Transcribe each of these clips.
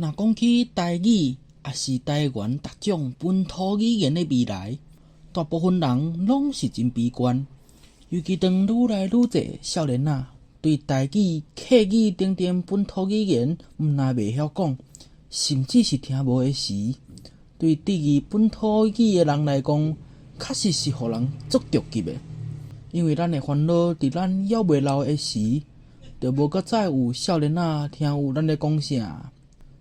若講起台語，抑是台灣逐種本土語言的未來，大部分人攏是真悲觀。尤其當愈來愈濟少年仔對台語、客語等等本土語言毋但袂曉講，甚至是聽無的時，對質疑本土語的人來講，確實是予人足著急的。因為咱的煩惱，佇咱猶未老的時，就無閣再有少年仔聽有咱咧講啥。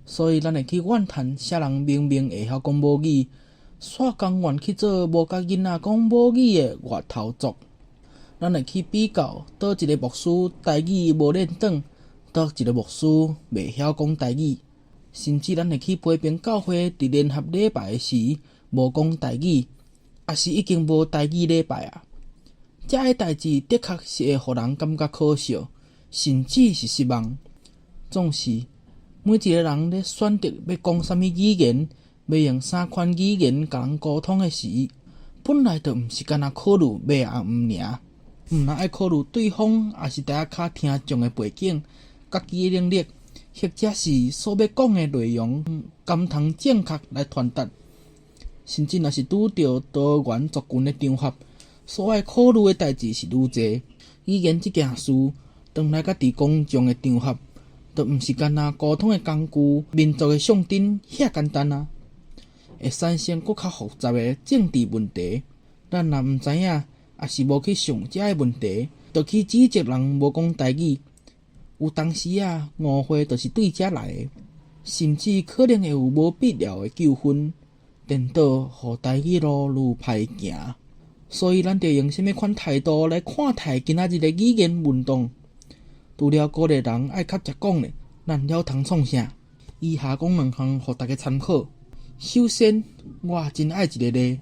所以咱會去怨嘆啥人明明會曉講母語，煞甘願去做無佮囡仔講母語的外頭族。咱會去比較，佗一个牧師台語無輪轉，佗一个牧師袂曉講台語，甚至咱會去批評教會佇聯合禮拜時無講台語，抑是已經無台語禮拜啊。這个代誌的確是會予人感覺可笑，甚至是失望。總是每一个人咧選擇欲講啥物語言，欲用啥款語言共人溝通的時，本來就毋是干焦考慮欲抑毋爾。毋但愛考慮對方，抑是台跤聽眾的背景、家己的能力，或者是所欲講的內容，敢通正確來傳達。甚至若是拄著多元族群的場合，所愛考慮的代誌是愈濟。語言這件事，當來到佇公眾的場合，就毋是干焦溝通的工具、民族的象徵遐簡單啊，會產生閣較複雜的政治問題。咱若毋知影，抑是無去想這个問題，就去指責人無講台語，有當時啊，誤會就是對遮來的，甚至可能會有無必要的糾紛，顛倒予台語路愈歹行。所以，咱著用啥物款態度來看待今仔日的語言運動？除了鼓勵人愛較濟講咧，咱了通創啥？以下講兩項，予大家參考。首先，我真愛一个例，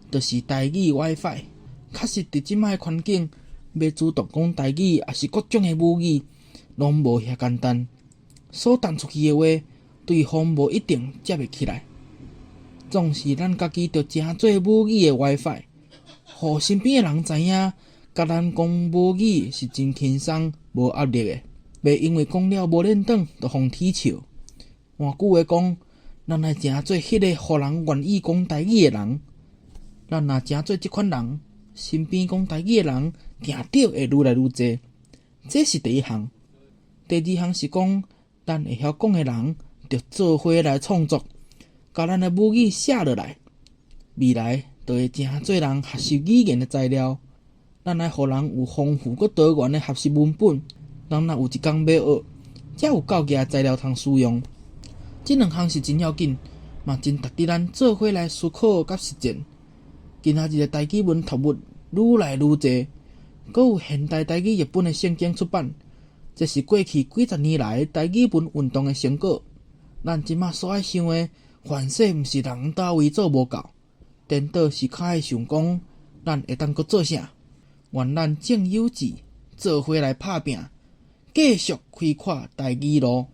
就是台語 WiFi。確實，佇這擺的環境，欲主動講台語，抑是各種的母語，攏無遐簡單。所彈出去的話，對方無一定接會起來。總是咱家己著誠做母語的 WiFi，予身邊的人知影，共咱講母語是真輕鬆、無壓力的，袂因為講了無輪轉，就予恥笑。換句話講，咱愛誠做彼個予人願意講台語的人。咱若誠做這款人，身邊講台語的人，定著會愈來愈濟。這是第一項。第二項是講，咱會曉講的人，著做伙來創作，共咱的母語寫落來，未來就會誠濟人學習語言的材料。咱愛予人有豐富閣多元的學習文本，人若有一工欲學，才有夠額材料通使用。這兩項是真要緊，嘛真值得咱做伙來思考佮實踐。今仔日的台語文讀物愈來愈濟，閣有現代台語譯本的聖經出版，這是過去幾十年來台語文運動的成果。咱這馬所愛想的，凡勢毋是人佗位做無夠，顛倒是較愛想講，咱會當閣做啥？願咱正有志，做伙來拍拚，繼續開闊台語路。